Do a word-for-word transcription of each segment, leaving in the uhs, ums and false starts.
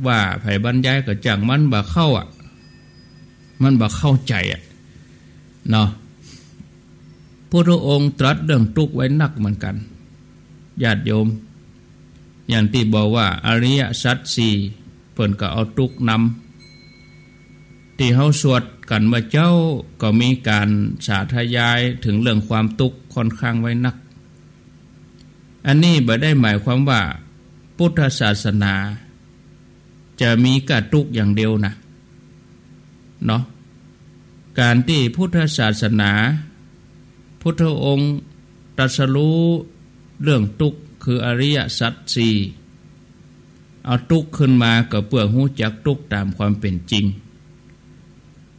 ว่าใผบรรยายก็จ้าง มันบ่เข้าอะ มันบ่เข้าใจ๋อะ เนาะ พุทธองค์ตรัสเรื่องตุ๊กข์ไว้นักเหมือนกั๋น ญาติโยม อย่างตี้บอกว่าอริยสัจสี่ เปิ้นก็เอาตุ๊กข์นำ ตี้เฮาสวดกั๋นเมื่อเจ๊าก็มีก๋านสาธยายเถิงเรื่องความตุ๊กข์ค่อนข้างไว้นัก อันนี้บ่ได้หมายความว่าพุทธศาสนาจะมีก้าตุ๊กข์อย่างเดียวนะ เนาะ ก๋านตี้พุทธศาสนา พุทธองค์ตรัสฮู้เรื่องตุ๊กข์คืออริยสัจสี่ เอาตุ๊กข์ขึ้นมาก็เปื้อฮู้จักตุ๊กข์ต๋ามความเป๋นจริง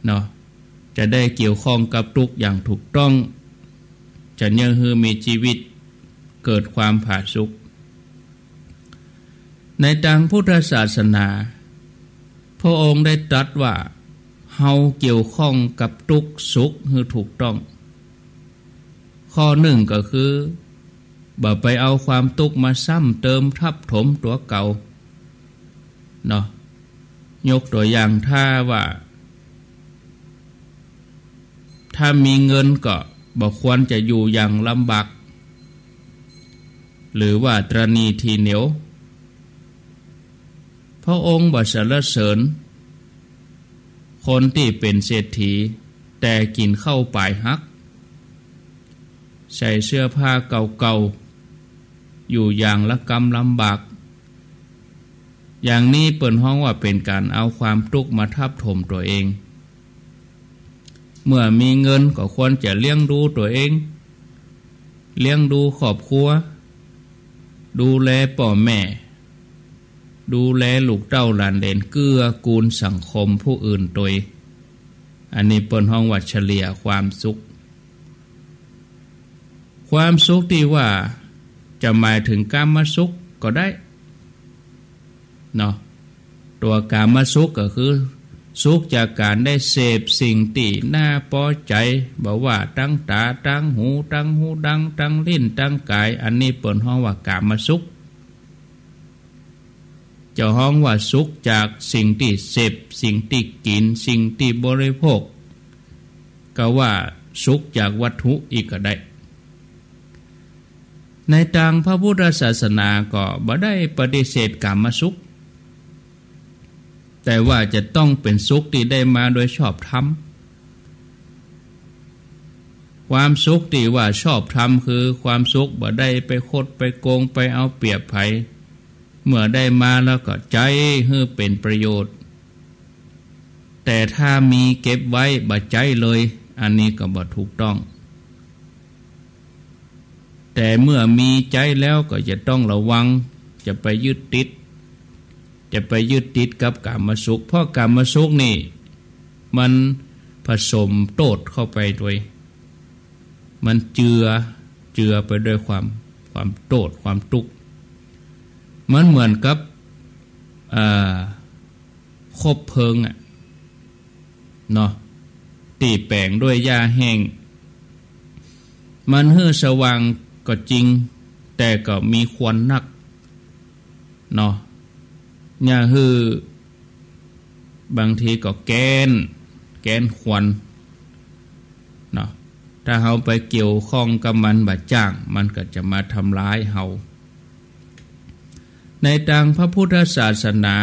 เนาะ จะได้เกี่ยวข้องกับตุ๊กข์อย่างถูกต้อง จะเยียะหื้อมีจีวิตเกิดความผาสุก ในตางพุทธศาสนา พระองค์ได้ตรัสว่า เฮาเกี่ยวข้องกับตุ๊กข์สุขหื้อถูกต้อง ข้อนึ่งก็คือ บ่ไปเอาความตุ๊กข์มาซ้ำเติมทับถมตั๋วเก่า เนาะ ยกตั๋วอย่างถ้าว่า ถ้ามีเงินก็บ่ควรจะอยู่อย่างลำบาก หรือว่าตระหนี่ถี่เหนียว พระองค์บ่สรรเสริญคนตี้เป๋นเศรษฐี แต่กิ๋นข้าวป๋ายฮัก ใส่เสื้อผ้าเก่าๆ อยู่อย่างระกำลำบาก อย่างนี้เปิ้นฮ้องว่าเป๋นก๋านเอาความตุ๊กข์มาทับถมตั๋วเอง เมื่อมีเงินก็ควรจะเลี้ยงดูตั๋วเอง เลี้ยงดูครอบครัว ดูแลป้อแม่ ดูแลลูกเต้าหลานเหลน เกื้อกูลสังคมผู้อื่นตวย อันนี้เปิ้นฮ้องว่าเฉลี่ยความสุข ความสุขตี้ว่าจะหมายเถิงกามสุขก็ได้ เนาะ ตั๋วกามสุขก็คือ สุขจากก๋านได้เสพสิ่งตี้น่าปอใจ๋ บ่ว่าตางต๋า ตางหู ตางฮูดัง ตางลิ้น ตางก๋าย อันนี้เปิ้นฮ้องว่ากามสุข จะฮ้องว่าสุขจากสิ่งตี้เสพ สิ่งตี้กิ๋น สิ่งตี้บริโภค ก็ว่าสุขจากวัตถุอี้ก็ได้ ในตางพระพุทธศาสนาก็บ่ได้ปฏิเสธกามสุข แต่ว่าจะต้องเป๋นสุขตี้ได้มาโดยชอบธรรม ความสุขตี้ว่าชอบธรรมคือความสุขบ่ได้ไปคดไปโกงไปเอาเปรียบใผ เมื่อได้มาแล้วก็ใจ๊หื้อเป๋นประโยชน์ แต่ถ้ามีเก็บไว้บ่ใจ๊เลย อันนี้ก็บ่ถูกต้อง แต่เมื่อมีใจ๊แล้วก็จะต้องระวัง จะไปยึดติด จะไปยึดติดกับกามสุข เพราะกามสุขนี่มันผสมโต้ษเข้าไปตวย มันเจือ เจือไปด้วยความ ความโต้ษ ความตุ๊กข์ มันเหมือนกับ เอ่อ คบเพลิงอะ เนาะ ตี้แป๋งด้วยหญ้าแห้ง มันหื้อสว่างก็จริง แต่ก็มีควันนัก เนาะ เนี่ยหื้อ บางทีก็แก๊น แก๊นควัน เนาะ ถ้าเฮาไปเกี่ยวข้องกับมันบ่จ้าง มันก็จะมาทำร้ายเฮา ในตางพระพุทธศาสนา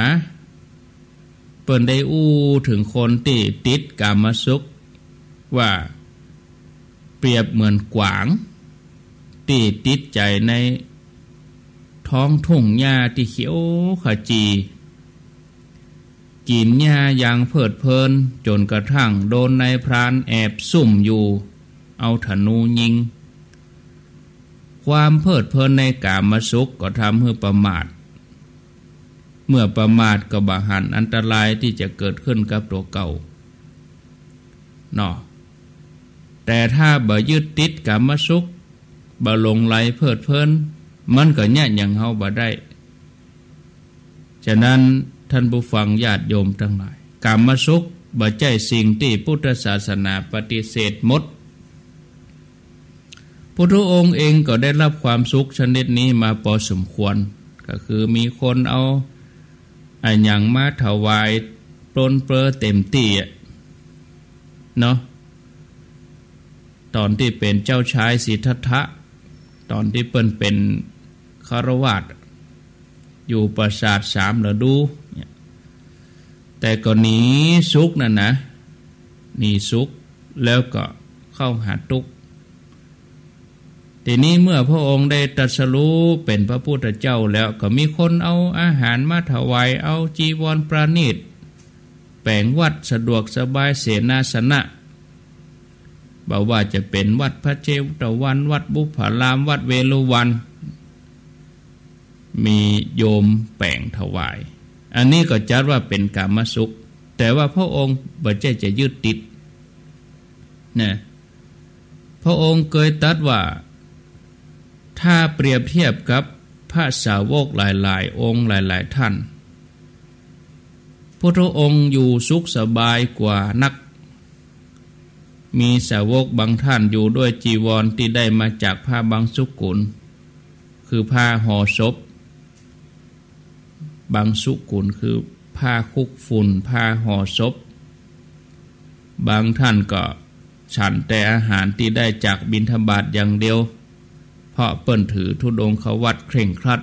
เปิ้นได้อู้เถิงคนตี้ติดกามสุข ว่าเปรียบเหมือนกวาง ตี้ติดใจ๋ในท้องทุ่งหญ้าตี้เขียวขจี กิ๋นหญ้าอย่างเพลิดเพลิน จ๋นกระทั่งโดนนายพรานแอบซุ่มอยู่ เอาธนูยิง ความเพลิดเพลินในกามสุขก็ทำหื้อประมาท เมื่อประมาทก็บ่หันอันตรายตี้จะเกิดขึ้นกับตั๋วเก่า เนาะ แต่ถ้าบ่ยึดติดกามสุข บ่หลงใหลเพลิดเพลิน มันก็เยียะหยังเฮาบ่ได้ ฉะนั้นท่านผู้ฟังญาติโยมตังหลาย กามสุขบ่ใจ้สิ่งตี้พุทธศาสนาปฏิเสธหมด พุทธองค์เองก็ได้ฮับความสุขชนิดนี้มาปอสมควร ก็คือมีคนเอา อะหยังมาถวายปล้นเปล้อเต็มตี้อะเนาะ ต๋อนตี้เป๋นเจ้าชายสิทธัตถะ ต๋อนตี้เปิ้นเป๋นฆราวาส อยู่ปราสาทสามฤดูเนี่ย แต่ก็หนีสุขนั่นนะ หนีสุขแล้วก็เข้าหาตุ๊กข์ ทีนี้เมื่อพระองค์ได้ตรัสรู้เป๋นพระพุทธเจ้าแล้ว ก็มีคนเอาอาหารมาถวาย เอาจีวรประณีต แป๋งวัดสะดวกสบาย เสนาสนะ บ่ว่าจะเป๋นวัดพระเชตุวัน วัดบุพพาราม วัดเวฬุวัน มีโยมแป๋งถวาย อันนี้ก็จัดว่าเป๋นกามสุข แต่ว่าพระองค์บ่ใจ้จะยึดติดนะ พระองค์เกยตรัสว่า ถ้าเปรียบเทียบกับพระสาวกหลายๆ องค์หลายๆ ท่าน พุทธองค์อยู่สุขสบายกว่านัก มีสาวกบางท่านอยู่ด้วยจีวรที่ได้มาจากผ้าบังสุกุล คือผ้าห่อศพ บังสุกุลคือผ้าคลุกฝุ่น ผ้าห่อศพ บางท่านก็ฉันแต่อาหารที่ได้จากบิณฑบาตอย่างเดียว เพราะเปิ้นถือธุดงควัตรเคร่งครัด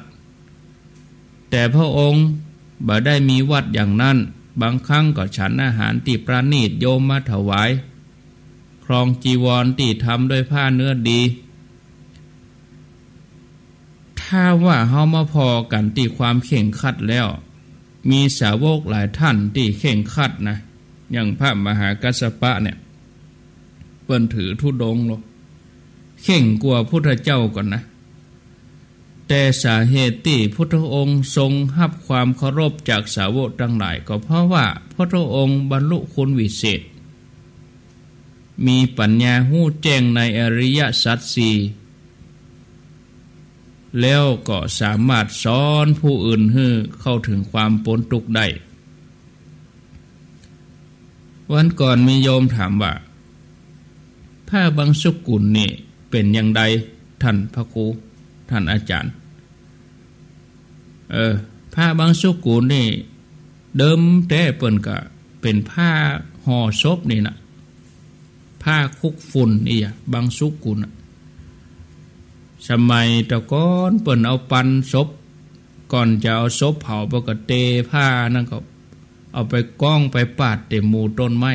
แต่พระองค์บ่ได้มีวัตรอย่างนั้น บางครั้งก็ฉันอาหารที่ประณีตโยมมาถวาย ครองจีวรที่ทำด้วยผ้าเนื้อดี ถ้าว่าเฮามาผ่อกั๋นตี้ความเคร่งครัดแล้ว มีสาวกหลายท่านตี้เคร่งครัดนะ อย่างพระมหากัสสปะเนี่ย เปิ้นถือธุดงค์ลอ เคร่งกว่าพุทธเจ้าก่อนนะ แต่สาเหตุตี้พุทธองค์ทรงฮับความเคารพจากสาวกตังหลาย ก็เพราะว่าพุทธองค์บรรลุคุณวิเศษ มีปัญญาฮู้แจ้งในอริยสัจสี่ แล้วก็สามารถสอนผู้อื่นหื้อเข้าถึงความป๊นตุ๊กข์ได้ วันก่อนมีโยมถามว่า ผ้าบังสุกุลนี่เป๋นอย่างใด ท่านพระครู ท่านอาจารย์ เออ ผ้าบังสุกุลนี่ เดิมแต๊เปิ้นก็เป๋นผ้าห่อศพนี่นะ ผ้าคลุกฝุ่นนี่อะ บังสุกุลอะ สมัยแต่ก่อนเปิ้นเอาปันศพ ก่อนจะเอาศพเผา เปิ้นก็เตผ้านั้นก็เอาไปก้องไปปาดเตหมู่ต้นไม้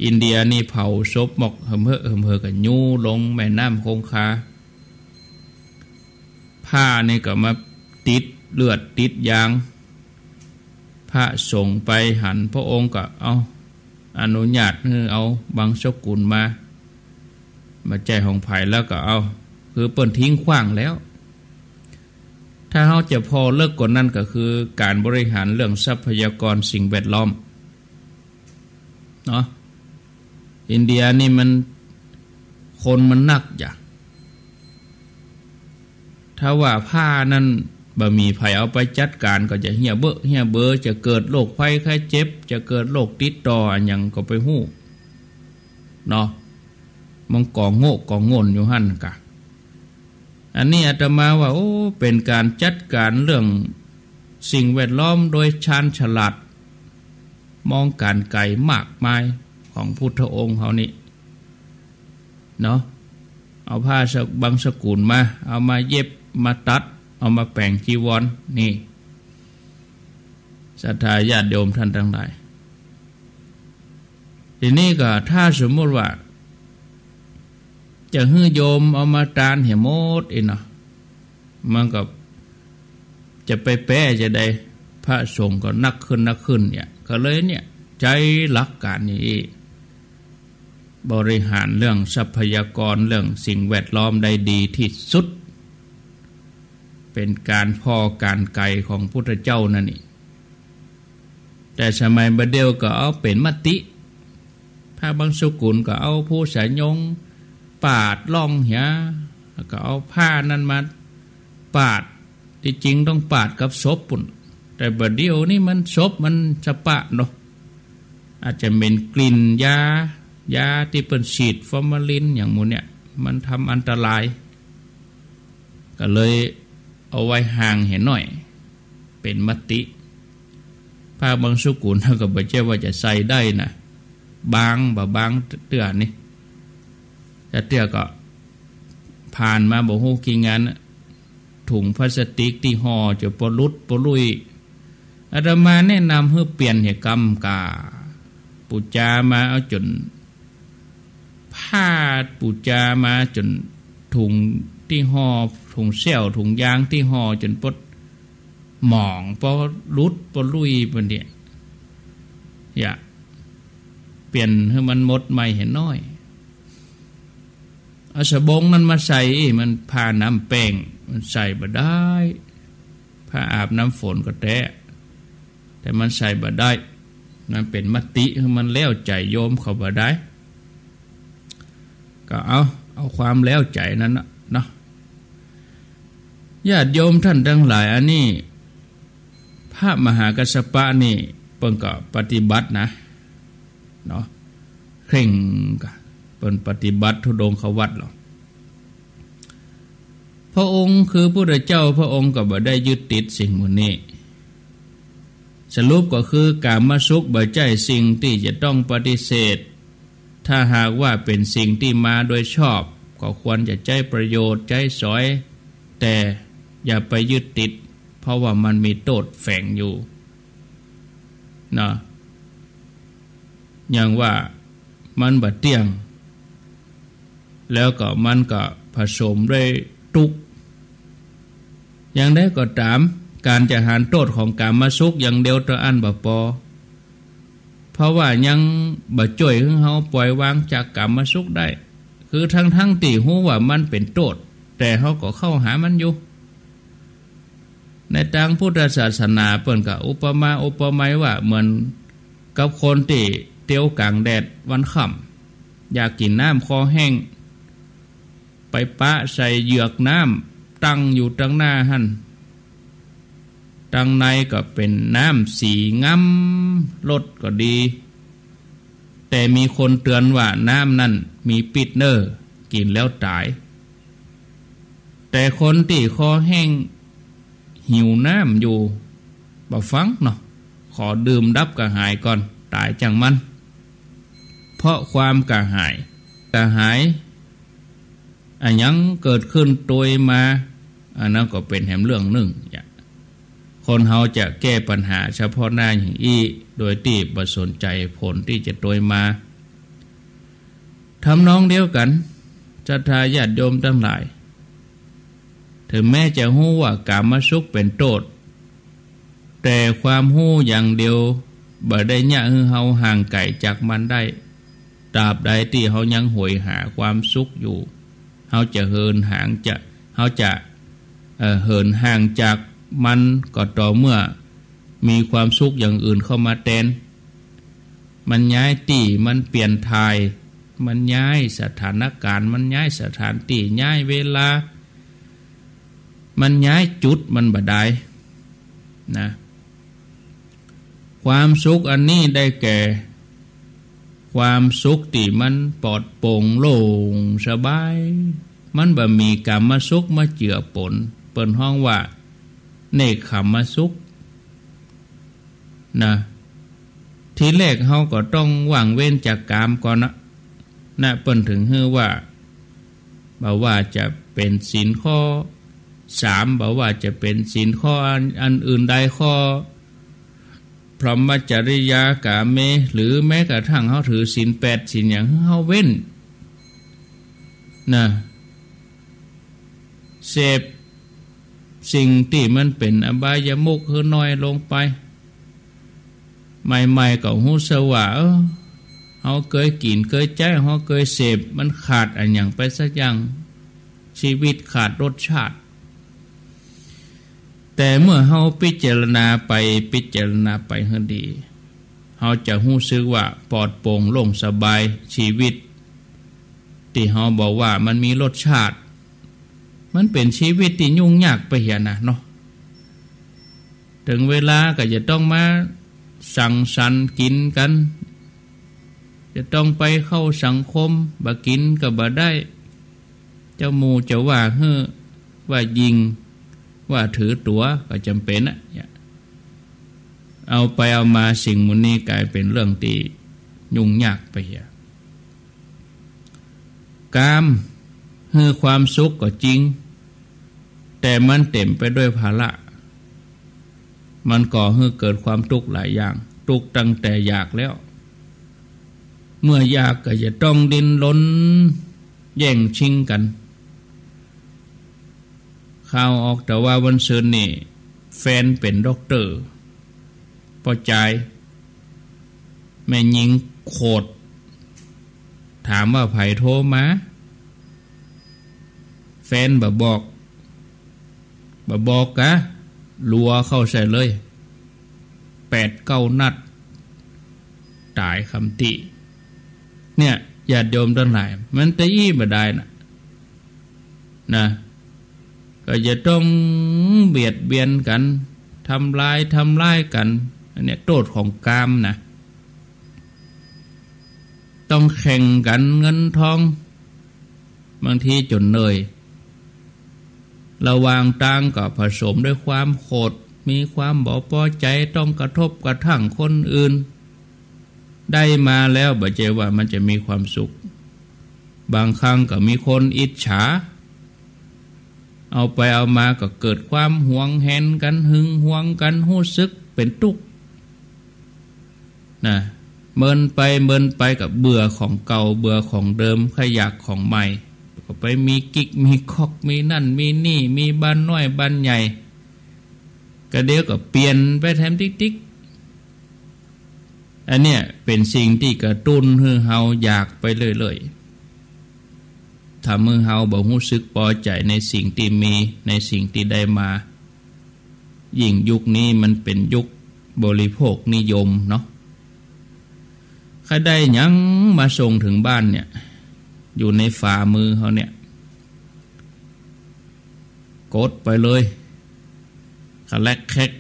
อินเดียนี่เผาศพหมกเหิมเหิมเหิมเหิมก็ยู้ลงแม่น้ำคงคา ผ้านี่ก็มาติดเลือดติดยาง พระสงฆ์ไปหันพระองค์ก็เอาอนุญาตหื้อเอาบังสุกุลมา บ่ใจ้ของใผแล้วก็เอา คือเปิ้นทิ้งขว้างแล้ว ถ้าเฮาจะผ่อเลิกกว่านั้นก็คือก๋านบริหารเรื่องทรัพยากรสิ่งแวดล้อม เนาะ อินเดียนี่มัน คนมันนักจ้ะ ถ้าว่าผ้านั้นบ่มีใผเอาไปจัดก๋านก็จะเหี้ยเบ้อเหี้ยเบ้อ จะเกิดโรคภัยไข้เจ็บ จะเกิดโรคติดต่ออะหยังก็ไปฮู้ เนาะ มันก่อโง่ก่อโง่นอยู่หั้นกะ อันนี้อาตมาว่า โอ้ เป๋นก๋านจัดก๋านเรื่องสิ่งแวดล้อมโดยชาญฉลาด มองก๋านไก๋มากมายของพุทธองค์เฮานี่ เนาะ เอาผ้าสะ- บังสุกุลมา เอามาเย็บ มาตัด เอามาแป๋งจีวร นี่ ศรัทธาญาติโยมท่านตังหลาย ทีนี้ก็ถ้าสมมุติว่า จะหื้อโยมเอามาตานเหียหมดอี้เนาะ มันก็จะไปแป๊จะใด พระสงฆ์ก็นักขึ้นนักขึ้นเนี่ย ก็เลยเนี่ย ใจ๊หลักก๋านนี้ บริหารเรื่องทรัพยากร เรื่องสิ่งแวดล้อมได้ดีตี้สุด เป๋นก๋านผ่อก๋านไก๋ของพุทธเจ้านั่นนี่ แต่สมัยบ่าเดี่ยวก็เอาเป๋นมติ ผ้าบังสุกุลก็เอาผู้สายงปาดล่องเหีย แล้วก็เอาผ้านั้นมาปาด ตี้จริงต้องปาดกับศพปู้น แต่บ่าเดี่ยวนี่มันศพมันสะปะเนาะ อาจจะเหม็นกลิ่นยา ยาตี้เปิ้นฉีดฟอร์มาลินอย่างหมู่เนี่ย มันทำอันตราย ก็เลยเอาไว้ห่างเหียหน้อย เป๋นมติ ผ้าบางสกุลก็บ่ใจ้ว่าจะใส่ได้นะ บางบ่บางเตื้อนี่ แต่เตื้อก็ผ่านมาบ่ฮู้กี่งานน่ะ ถุงพลาสติกตี้ห่อจ๋นปอหลุดปอหลุย อาตมาแนะนำหื้อเปลี่ยนเหียกำก่า ปู๋จามาเอาจ๋น ผ้าปู๋จามาจ๋นถุงตี้ห่อ ถุงเสี้ยว ถุงยางตี้ห่อจ๋นปดหมอง ปอหลุดปอหลุยไปเนี่ย อย่า เปลี่ยนหื้อมันหมดใหม่เหียน้อย เอาสบงนั้นมาใส่ มันผ้าน้ำแป้ง มันใส่บ่ได้ ผ้าอาบน้ำฝนก็แต๊ แต่มันใส่บ่ได้ มันเป๋นมติ หื้อมันแล้วใจ๋โยมเขาบ่ได้ ก็เอา เอาความแล้วใจ๋นั้นน่ะเนาะ ญาติโยมต้านตังหลาย อันนี้ พระมหากัสสปะนี่ เปิ้นก็ปฏิบัตินะ เนาะ เคร่งกะ เปิ้นปฏิบัติธุดงควัตรหรอก พระองค์คือพุทธเจ้า พระองค์ก็บ่ได้ยึดติดสิ่งหมู่นี้ สรุปก็คือ ก๋ามสุขบ่ใจ้สิ่งตี้จะต้องปฏิเสธ ถ้าหากว่าเป๋นสิ่งตี้มาโดยชอบ ก็ควรจะใจ๊ประโยชน์ ใจ๊สอย แต่อย่าไปยึดติด เพราะว่ามันมีโต้ษแฝงอยู่ เนาะ อย่างว่ามันบ่เตี้ยง แล้วก็มันก็ผสมด้วยตุ๊กข์ อย่างใดก็ต๋าม ก๋านจะหันโต้ษของก๋ามสุขอย่างเดียวเต้าอั้นบ่ปอ เพราะว่ายังบ่จ้วยหื้อเฮาป่อยวางจากก๋ามสุขได้ คือทั้งๆ ตี้ฮู้ว่ามันเป๋นโต้ษ แต่เฮาก็เข้าหามันอยู่ ในตางพุทธศาสนาเปิ้นก็อุปมาอุปไมยว่าเหมือนกับคนตี้เตียวก๋างแดดวันค่ำ อยากกิ๋นน้ำคอแห้ง ไปปะใส่เหยือกน้ำตั้งอยู่ตังหน้าหั้น ตังในก็เป๋นน้ำสีงาม รสก็ดี แต่มีคนเตื๋อนว่าน้ำนั้นมีปิ๊ษเน่อ กิ๋นแล้วต๋าย แต่คนตี้คอแห้ง หิวน้ำอยู่ บ่ฟังเนาะ ขอดื่มดับกระหายก่อน ต๋ายจั่งมัน เพราะความกระหาย กระหาย อะหยังเกิดขึ้นตวยมา อันนั้นก็เป๋นแหมเรื่องนึ่ง คนเฮาจะแก้ปัญหาเฉพาะหน้าอย่างอี้ โดยตี้บ่สนใจ๋ผลตี้จะตวยมา ทำนองเดียวกั๋น ศรัทธาญาติโยมตังหลาย เถิงแม้จะฮู้ว่าก๋ามสุขเป๋นโต้ษ แต่ความฮู้อย่างเดียวบ่ได้เยียะหื้อเฮาห่างไก๋จากมันได้ ตราบใดตี้เฮายังโหยหาความสุขอยู่ เฮาจะเหินห่างจะ เฮาจะ เอ่อ เหินห่างจากมันก็ต่อเมื่อมีความสุขอย่างอื่นเข้ามาแตน มันย้ายตี้ มันเปลี่ยนถ่าย มันย้ายสถานก๋ารณ์ มันย้ายสถานตี้ ย้ายเวลา มันย้ายจุด มันบ่ดายนะ ความสุขอันนี้ได้แก่ ความสุขตี้มันปลอดโปร่งโล่งสบาย มันบ่มีก๋ามสุขมาเจือปน เปิ้นฮ้องว่า เนกขัมมสุข นะ ทีแรกเฮาก็ต้องว่างเว้นจากก๋ามก่อนนะ นะ เปิ้นเถิงหื้อว่า บ่ว่าจะเป๋นศีลข้อสาม บ่ว่าจะเป๋นศีลข้ออัน อันอื่นใด ข้อพรหมจริยา กาเม หรือแม้กระทั่งเฮาถือศีลแปด ศีลหยัง เฮาเว้น นะ เสพสิ่งตี้มันเป๋นอบายมุขหื้อน้อยลงไป ใหม่ๆ ก็ฮู้สึกว่า เออ เฮาเกยกิ๋นเกยใจ๊ เฮาเกยเสพ มันขาดอะหยังไปสักอย่าง ชีวิตขาดรสชาติ แต่เมื่อเฮาพิจารณาไป พิจารณาไปหื้อดี เฮาจะฮู้สึกว่าปลอดโปร่งโล่งสบาย ชีวิตตี้เฮาบอกว่ามันมีรสชาติ มันเป๋นชีวิตตี้ยุ่งยากไปเหียนะเนาะ เถิงเวลาก็จะต้องมาสังสรรค์กิ๋นกั๋น จะต้องไปเข้าสังคม บ่กิ๋นก็บ่ได้ เจ้าหมู่จะว่าหื้อ ว่าหยิ่ง ว่าถือตั๋วก็จ๋ำเป๋นอะ เนี่ย เอาไปเอามาสิ่งหมู่นี้ก๋ายเป๋นเรื่องตี้ยุ่งยากไปเหีย กามหื้อความสุขก็จริง แต่มันเต๋มไปด้วยภาระ มันก่อหื้อเกิดความตุ๊กข์หลายอย่าง ตุ๊กข์ตั้งแต่อยากแล้ว เมื่ออยากก็จะต้องดิ้นรนแย่งชิงกั๋น ข่าวออกแต่ว่าวันซืนนี่ แฟนเป๋นด็อกเตอร์ ป้อจาย แม่ญิงโขด ถามว่าใผโทรมา แฟนบ่บอก บ่บอกกา รัวเข้าใส่เลย แปดเก้านัด ต๋ายคำตี้ เนี่ย ญาติโยมตังหลาย มันตะอี้บ่ดายนะ นะ ก็จะต้องเบียดเบียนกั๋น ทำลาย ทำร้ายกั๋น อันเนี้ยโต้ษของกามนะ ต้องแข่งกั๋นเงินทอง บางทีจ๋นเหนื่อย ระหว่างตางก็ผสมด้วยความโขด มีความบ่ปอใจ๋ ต้องกระทบกระทั่งคนอื่น ได้มาแล้วบ่ใจ้ว่ามันจะมีความสุข บางครั้งก็มีคนอิจฉา เอาไปเอามาก็เกิดความหวงแหนกั๋น หึงหวงกั๋น ฮู้สึกเป๋นตุ๊กข์ นะ เมินไปเมินไปก็เบื่อของเก่า เบื่อของเดิม ใค่อยากของใหม่ ก็ไปมีกิ๊ก มีก๊อก มีนั่น มีนี่ มีบ้านน้อย บ้านใหญ่ ก็เดี๋ยวก็เปลี่ยนไปแถมติ๊กๆ อันเนี้ยเป๋นสิ่งตี้กระตุ้นหื้อเฮาอยากไปเรื่อยๆ ทำหื้อเฮาบ่ฮู้สึกปอใจ๋ในสิ่งตี้มี ในสิ่งตี้ได้มา ยิ่งยุคนี้มันเป๋นยุคบริโภคนิยมเนาะ ใค่ได้หยังมาส่งเถิงบ้านเนี่ย อยู่ในฝ่ามือเฮาเนี่ย กดไปเลย คะแลกแคก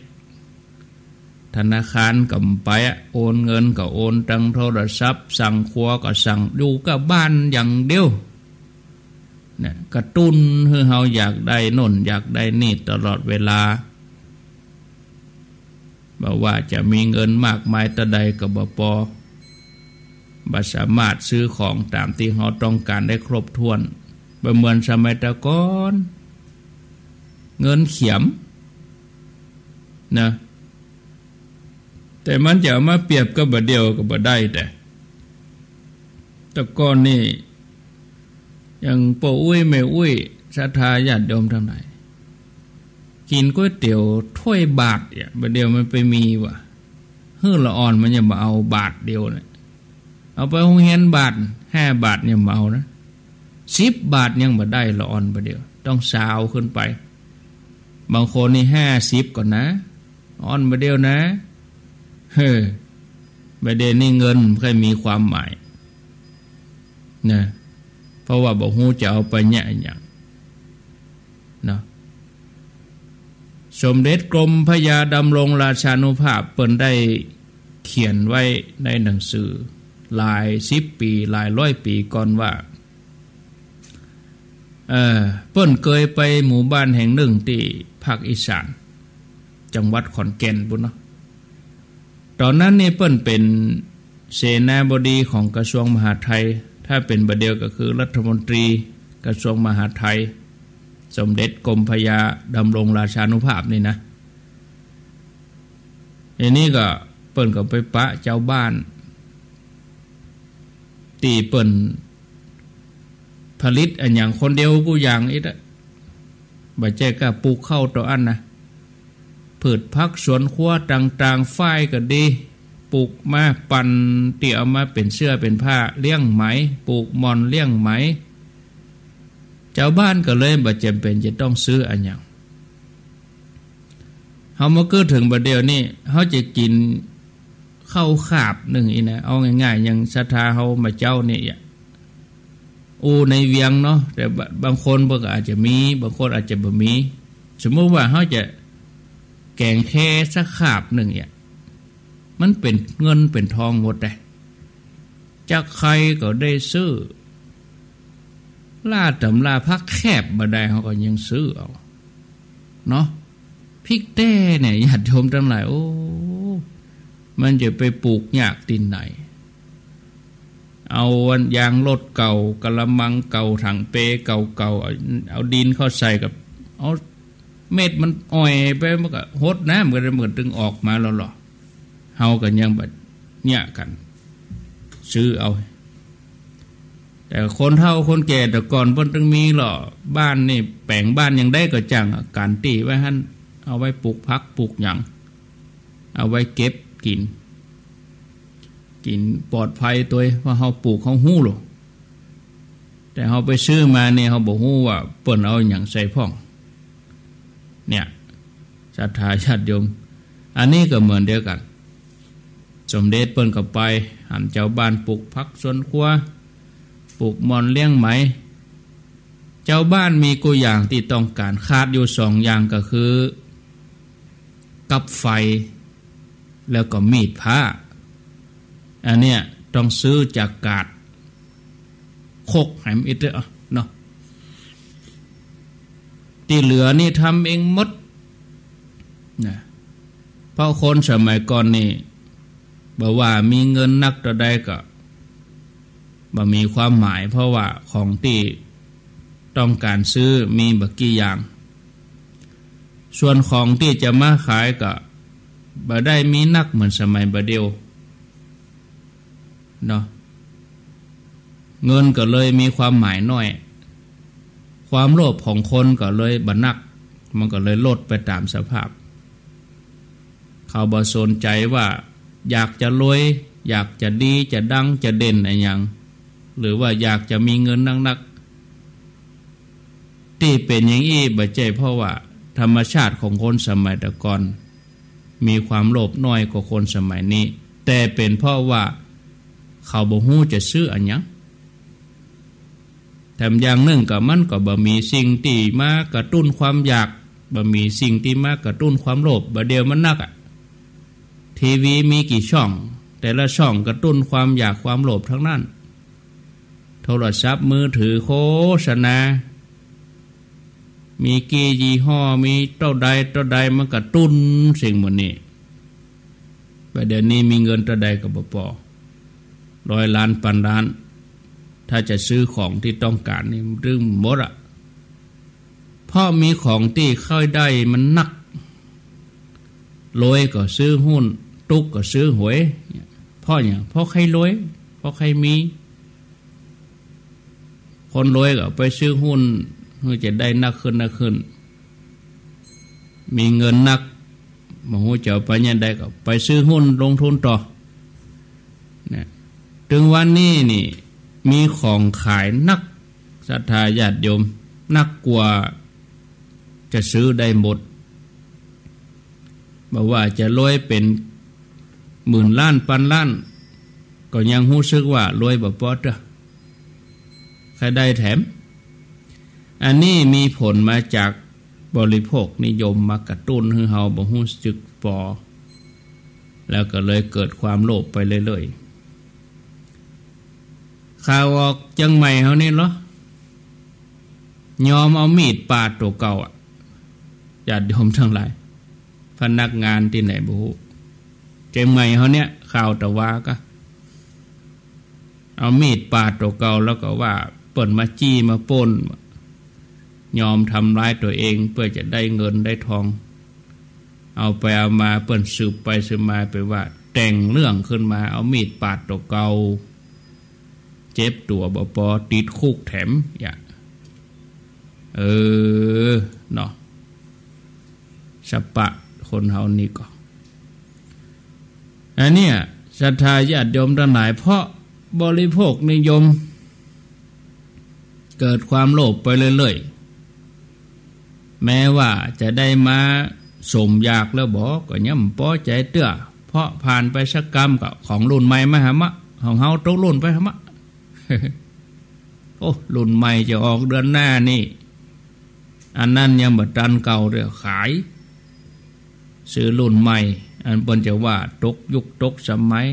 ธนาคารก็บ่ไปอะ โอนเงินก็โอนตางโทรศัพท์ สั่งครัวก็สั่ง อยู่ก้าบ้านอย่างเดียว เนี่ย กระตุ้นหื้อเฮาอยากได้โน่น อยากได้นี่ตลอดเวลา บ่ว่าจะมีเงินมากมายเต้าใดก็บ่ปอ บ่สามารถซื้อของต๋ามตี้เฮาต้องก๋านได้ครบถ้วน บ่เหมือนสมัยแต่ก่อน เงินเขียม นะ แต่มันจะเอามาเปรียบกับบ่าเดี่ยวก็บ่ได้ แต่ แต่ก่อนนี่ อย่างป้ออุ๊ยแม่อุ๊ย ศรัทธาญาติโยมตังหลาย กิ๋นก๋วยเตี๋ยวถ้วยบาทเนี่ย บ่าเดี่ยวมันไปมีวะ หื้อละอ่อนมันยังบ่เอาบาทเดียวเนี่ย เอาไปโฮงเฮียนบาท ห้าบาทยังบ่เอานะ สิบบาทยังบ่ได้ละอ่อนบ่าเดี่ยว ต้องซาวขึ้นไป บางคนนี่ห้าสิบก่อนนะ อ่อนบ่าเดี่ยวนะ เฮ้อ บ่าเดี่ยวนี่เงินบ่ค่อยมีความหมาย นะ เพราะว่าบ่ฮู้จะเอาไปเยียะอะหยัง เนาะ สมเด็จกรมพระยาดำรงราชานุภาพเปิ้นได้เขียนไว้ในหนังสือหลายสิบปี๋ หลายร้อยปี๋ก่อนว่า เอ่อ เปิ้นเกยไปหมู่บ้านแห่งนึ่งตี้ภาคอีสาน จังหวัดขอนแก่นปู้นเนาะ ต๋อนนั้นนี่เปิ้นเป๋นเสนาบดีของกระทรวงมหาดไทย ถ้าเป๋นบ่าเดี่ยวก็คือรัฐมนตรีกระทรวงมหาดไทย สมเด็จกรมพระยาดำรงราชานุภาพนี่นะ ทีนี้ก็เปิ้นก็ไปปะจาวบ้าน ตี้เปิ้นผลิตอะหยังคนเดียวกู้อย่างอิดอะ บ่ใจ้ก้าปลูกข้าวเต้าอั้นนะ พืชผักสวนครัวต่างๆ ฝ้ายก็ดี ปลูกมาปั่นตี้เอามาเป๋นเสื้อเป๋นผ้า เลี้ยงไหม ปลูกหม่อนเลี้ยงไหม จาวบ้านก็เลยบ่จ๋ำเป๋นจะต้องซื้ออะหยัง เฮามาเกิดเถิงบ่าเดี่ยวนี่ เฮาจะกิ๋นข้าวคาบนึ่งอี้นะ เอาง่ายๆ อย่างศรัทธาเฮามาเจ๊านี่อะ อู้ในเวียงเนาะ แต่บางคนเปิ้นก็อาจจะมี บางคนอาจจะบ่มี สมมุติว่าเฮาจะแก๋งแค่สักคาบนึ่งอี้ มันเป๋นเงินเป๋นทองหมดเด้ จักใค่ก็ได้ซื้อ ล้าต๋ำล้าผักแคบบ่ได้ เฮาก็ยังซื้อเอา เนาะ พริกแต๊เนี่ย ญาติโยมตังหลาย โอ้ มันจะไปปลูกยากตี้ไหน เอาอันยางรถเก่า กะละมังเก่า ถังเปเก่าๆ เอา เอาดินเข้าใส่กับ เอาเม็ดมันอ่อยไป มันก็หดน้ำ มันก็ มันก็ตึงออกมาแล้วเหรอ เฮาก็ยังบ่เยียะกั๋น ซื้อเอา แต่คนเฒ่าคนแก่แต่ก่อนเปิ้นตึงมีเหรอ บ้านนี่แป๋งบ้านอย่างใดก็จ้างอะ กั๋นตี้ไว้หั้น เอาไว้ปลูกผักปลูกหยัง เอาไว้เก็บกิ๋น กิ๋นปลอดภัยตวย เพราะเฮาปลูกเฮาฮู้โลด แต่เฮาไปซื้อมานี่เฮาบ่ฮู้ว่าเปิ้นเอาหยังใส่พ่อง เนี่ย ศรัทธาญาติโยม อันนี้ก็เหมือนเดียวกั๋น สมเด็จเปิ้นก็ไปหันจาวบ้านปลูกผักสวนครัว ปลูกม่อนเลี้ยงไหม จาวบ้านมีกู้อย่างตี้ต้องก๋าน ขาดอยู่สองอย่างก็คือ กับไฟ แล้วก็มีดพร้า อันเนี้ยต้องซื้อจากกาด คกแหมอิดเด้อเนาะ ตี้เหลือนี่ทำเองหมดนะ เพราะคนสมัยก่อนนี่ บ่ว่ามีเงินนักเต้าใดก็ บ่มีความหมาย เพราะว่าของตี้ต้องก๋านซื้อมีบ่กี่อย่าง ส่วนของตี้จะมาขายก็บ่ได้มีนักเหมือนสมัยบ่าเดี่ยวเนาะ เงินก็เลยมีความหมายน้อย ความโลภของคนก็เลยบ่นัก มันก็เลยลดไปต๋ามสภาพ เขาบ่สนใจ๋ว่าอยากจะรวย อยากจะดี จะดัง จะเด่นอะหยัง หรือว่าอยากจะมีเงินนักๆ ตี้เป๋นอย่างอี้บ่ใจ้เพราะว่าธรรมชาติของคนสมัยแต่ก่อน มีความโลภน้อยกว่าคนสมัยนี้ แต่เป๋นเพราะว่าเขาบ่ฮู้จะซื้ออะหยัง แถมอย่างนึ่งก็มันก็บ่มีสิ่งตี้มากระตุ้นความอยาก บ่มีสิ่งตี้มากระตุ้นความโลภ บ่าเดี่ยวมันนักอะ ทีวีมีกี่ช่อง แต่ละช่องกระตุ้นความอยากความโลภทั้งนั้น โทรศัพท์มือถือโฆษณา มีกี่ยี่ห้อ มีเต้าใดเต้าใด มันกระตุ้นสิ่งหมู่นี้ บ่าเดี่ยวนี้มีเงินเต้าใดก็บ่ปอ ร้อยล้าน ปันล้าน ถ้าจะซื้อของตี้ต้องก๋านนี่มันตึงหมดอะ เพราะมีของตี้ใค่ได้มันนัก รวยก็ซื้อหุ้น ตุ๊กข์ก็ซื้อหวย เพราะหยัง เพราะใค่รวย เพราะใค่มี คนรวยก็ไปซื้อหุ้น เพื่อจะได้นักขึ้น นักขึ้น มีเงินนัก บ่ฮู้จะเอาไปยังใดก็ไปซื้อหุ้นลงทุนต่อ เนี่ย ตึงวันนี้นี่ มีของขายนัก ศรัทธาญาติโยม นักกว่าจะซื้อได้หมด บ่ว่าจะรวยเป๋นหมื่นล้านปันล้าน ก็ยังฮู้สึกว่ารวยบ่ปอเตื้อ ใค่ได้แถม อันนี้มีผลมาจากบริโภคนิยมมากระตุ้นหื้อเฮาบ่ฮู้สึกปอ แล้วก็เลยเกิดความโลภไปเรื่อยๆ ข่าวออกเจียงใหม่เฮานี่เหรอ ยอมเอามีดปาดตั๋วเก่าอะ ญาติโยมตังหลาย พนักงานตี้ไหนบ่ฮู้ เจียงใหม่เฮาเนี่ย ข่าวตะวาก็ เอามีดปาดตั๋วเก่า แล้วก็ว่าเปิ้นมาจี้มาปล้น ยอมทำร้ายตั๋วเองเพื่อจะได้เงินได้ทอง เอาไปเอามาเปิ้นสืบไปสืบมาไปว่าแต่งเรื่องขึ้นมา เอามีดปาดตั๋วเก่า เจ็บตั๋วบ่ปอ ติดคุกแถม อย่า เออ เนาะ สะปะคนเฮานี่ก็ อันเนี้ย ศรัทธาญาติโยมตังหลาย เพราะบริโภคนิยม เกิดความโลภไปเรื่อยๆ แม้ว่าจะได้มาสมอยากแล้วบ่ ก็ยังบ่ปอใจ๋เตื้อ เพราะผ่านไปสักกำก็ของรุ่นใหม่มาหามะ ของเฮาตกรุ่นไปหามะ โอ้ รุ่นใหม่จะออกเดือนหน้านี่ อันนั้นยังบ่ตันเก่าเตื้อ ขาย ซื้อรุ่นใหม่ อันเปิ้นจะว่าตกยุคตกสมัย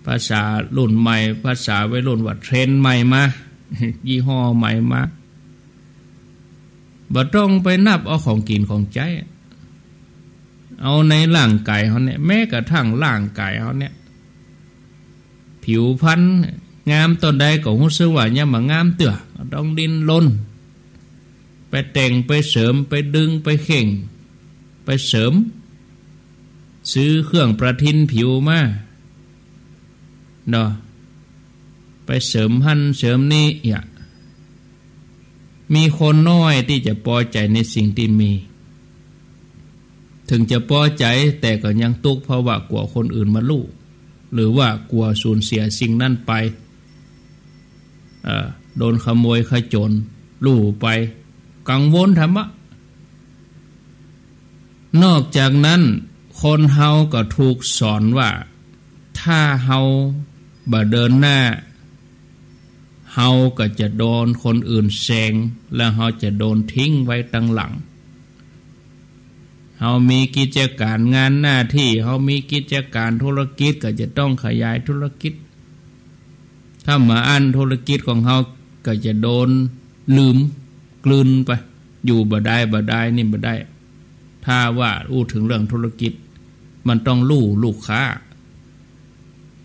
ภาษารุ่นใหม่ ภาษาวัยรุ่นว่าเทรนด์ใหม่มา ยี่ห้อใหม่มา บ่ต้องไปนับเอาของกิ๋นของใจ๊ เอาในร่างก๋ายเฮาเนี่ย แม้กระทั่งร่างก๋ายเฮาเนี่ย ผิวพรรณงามต๋อนใดก็ฮู้สึกว่ายังบ่งามเตื้อ ต้องดิ้นรน ไปแต่ง ไปเสริม ไปดึง ไปเข่ง ไปเสริม ซื้อเครื่องประทินผิวมา เนาะ ไปเสริมหั้นเสริมนี้ เยียะ มีคนน้อยตี้จะปอใจ๋ในสิ่งตี้มี เถิงจะปอใจ๋ แต่ก็ยังตุ๊ก เพราะว่ากั๋วคนอื่นมาฮู้ หรือว่ากั๋วสูญเสียสิ่งนั้นไป เอ่อ โดนขโมยขโจรฮู้ไป กังวลทำไม นอกจากนั้น คนเฮาก็ถูกสอนว่า ถ้าเฮาบ่เดินหน้า เฮาก็จะโดนคนอื่นแซง และเฮาจะโดนทิ้งไว้ตังหลัง เฮามีกิจก๋านงานหน้าตี้ เฮามีกิจก๋านธุรกิจ ก็จะต้องขยายธุรกิจ ถ้าบ่อั้นธุรกิจของเฮาก็จะโดนลืมกลืนไป อยู่บ่ได้ บ่ได้ นี่บ่ได้ ถ้าว่าอู้เถิงเรื่องธุรกิจ มันต้องฮู้ลูกค้า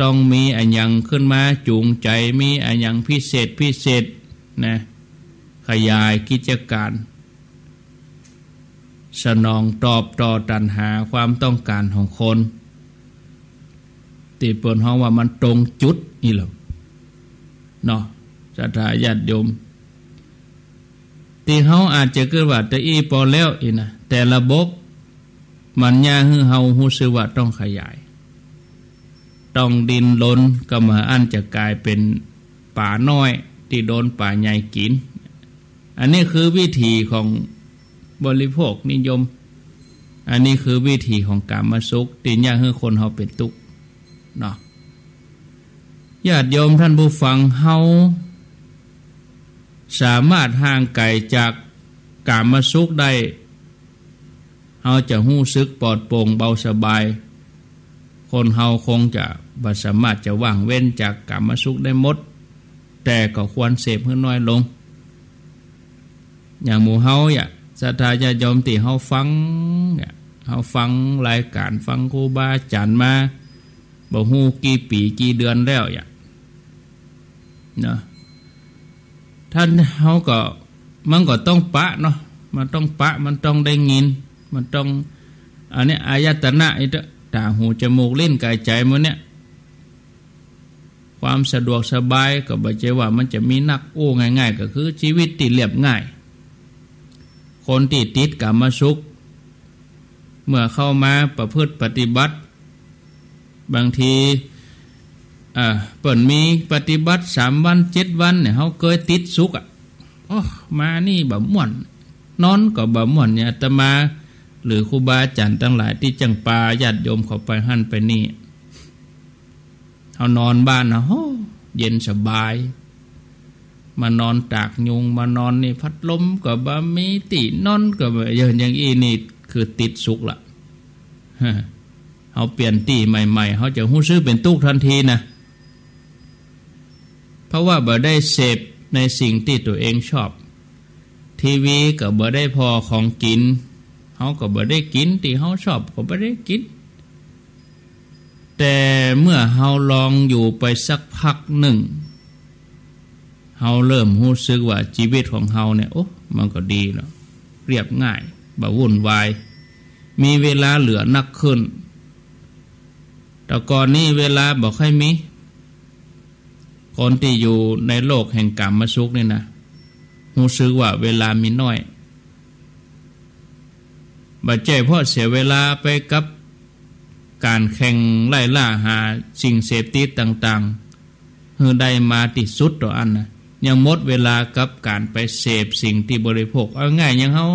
ต้องมีอะหยังขึ้นมาจูงใจ๋ มีอะหยังพิเศษพิเศษนะ ขยายกิจก๋าน สนองตอบต่อตัณหาความต้องก๋านของคน ตี้เปิ้นฮ้องว่ามันตรงจุดนี่แหละเนาะ ศรัทธาญาติโยม ตี้เฮาอาจจะกึ๊ดว่าตะอี้ปอแล้วอี้นะ แต่ระบบมันเยียะหื้อเฮาฮู้สึกว่าต้องขยาย ต้องดิ้นรน ก็บ่อั้นจะก๋ายเป๋นป๋าน้อยตี้โดนป๋าใหญ่กิ๋น อันนี้คือวิถีของบริโภคนิยม อันนี้คือวิถีของกามสุขตี้เยียะหื้อคนเฮาเป๋นตุ๊กข์เนาะ ญาติโยมท่านผู้ฟัง เฮาสามารถห่างไก๋จากกามสุขได้ เฮาจะฮู้สึกปลอดโปร่งเบาสบาย คนเฮาคงจะบ่สามารถจะว่างเว้นจากกามสุขได้หมด แต่ก็ควรเสพหื้อน้อยลง อย่างหมู่เฮาเยียะ ศรัทธาญาติโยมตี้เฮาฟังเยียะ เฮาฟังรายก๋าน ฟังครูบาอาจ๋ารย์มา บ่ฮู้กี่ปี๋กี่เดือนแล้วเยียะ เนาะ ต้านเฮาก็ มันก็ต้องปะเนาะ มันต้องปะ มันต้องได้ยิน มันต้อง อันนี้อายตนะ ไอ้ตา หู จมูก ลิ้น ก๋าย ใจ๋ หมดเนี่ย ความสะดวกสบายก็บ่ใจ้ว่ามันจะมีนัก อู้ง่ายๆ ก็คือชีวิตตี้เรียบง่าย คนตี้ติดกามสุข เมื่อเข้ามาประพฤติปฏิบัติ บางที อ่า เปิ้นมีปฏิบัติสามวัน เจ็ดวันเนี่ย เฮาเกยติดสุขอะ โอ้ มานี่บ่ม่วน นอนก็บ่ม่วนเนี่ย อาตมา หรือครูบาอาจ๋ารย์ตังหลายตี้จั้งปาญาติโยมเข้าไปหั้นไปนี่ เฮานอนบ้านนะ โอ้ เย็นสบาย มานอนตากยุง มานอนนี่พัดลมก็บ่มี ตี้นอนก็บ่ อย่างอี้นี่คือติดสุขละ เฮาเปลี่ยนตี้ใหม่ๆ เฮาจะฮู้สึกเป๋นตุ๊กข์ตันทีนะ เพราะว่าบ่ได้เสพในสิ่งตี้ตั๋วเองชอบ ทีวีก็บ่ได้ผ่อ ของกิ๋น เฮาก็บ่ได้กิ๋น ตี้เฮาชอบก็บ่ได้กิ๋น แต่เมื่อเฮาลองอยู่ไปสักพักนึ่ง เฮาเริ่มฮู้สึกว่าจีวิตของเฮาเนี่ย โอ้ มันก็ดีเนาะ เรียบง่าย บ่วุ่นวาย มีเวลาเหลือนักขึ้น แต่ก่อนนี้เวลาบ่ค่อยมี คนตี้อยู่ในโลกแห่งกามสุขนี่นะ ฮู้สึกว่าเวลามีน้อย บ่ใจ้เพราะเสียเวลาไปกับก๋านแข่งไล่ล่าหาสิ่งเสพติดต่างๆ หื้อได้มาตี้สุดเต้าอั้นนะ ยังหมดเวลากับก๋านไปเสพสิ่งตี้บริโภค เอาง่ายอย่างเฮา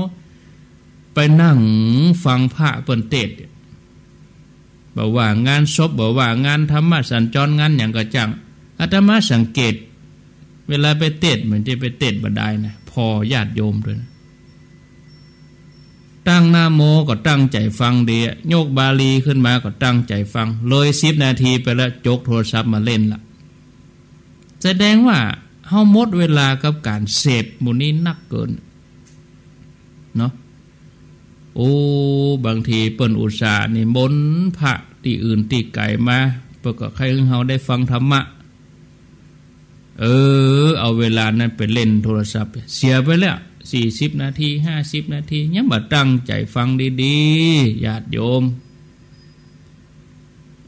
ไปนั่งฟังพระเปิ้นเตสน์ บ่ว่างานศพ บ่ว่างานธรรมสัญจร งานหยังก็จ้าง อาตมาสังเกต เวลาไปเตสน์ มันจะไปเตสน์บ่ได้นะ ผ่อญาติโยมตวยนะ ตั้งนะโมก็ตั้งใจ๋ฟังดี ยกบาลีขึ้นมาก็ตั้งใจ๋ฟัง เลยสิบนาทีไปแล้ว จกโทรศัพท์มาเล่นละ แสดงว่าเฮาหมดเวลากับก๋านเสพหมู่นี้นักเกิน เนาะ โอ้ บางทีเปิ้นอุตส่าห์นิมนต์พระตี้อื่นตี้ไก๋มา เปิ้นก็ใค่หื้อเฮาได้ฟังธรรมะ เออ เอาเวลานั้นไปเล่นโทรศัพท์ เสียไปแล้ว สี่สิบนาที ห้าสิบนาที ยังบ่ตั้งใจ๋ฟังดีๆ ญาติโยม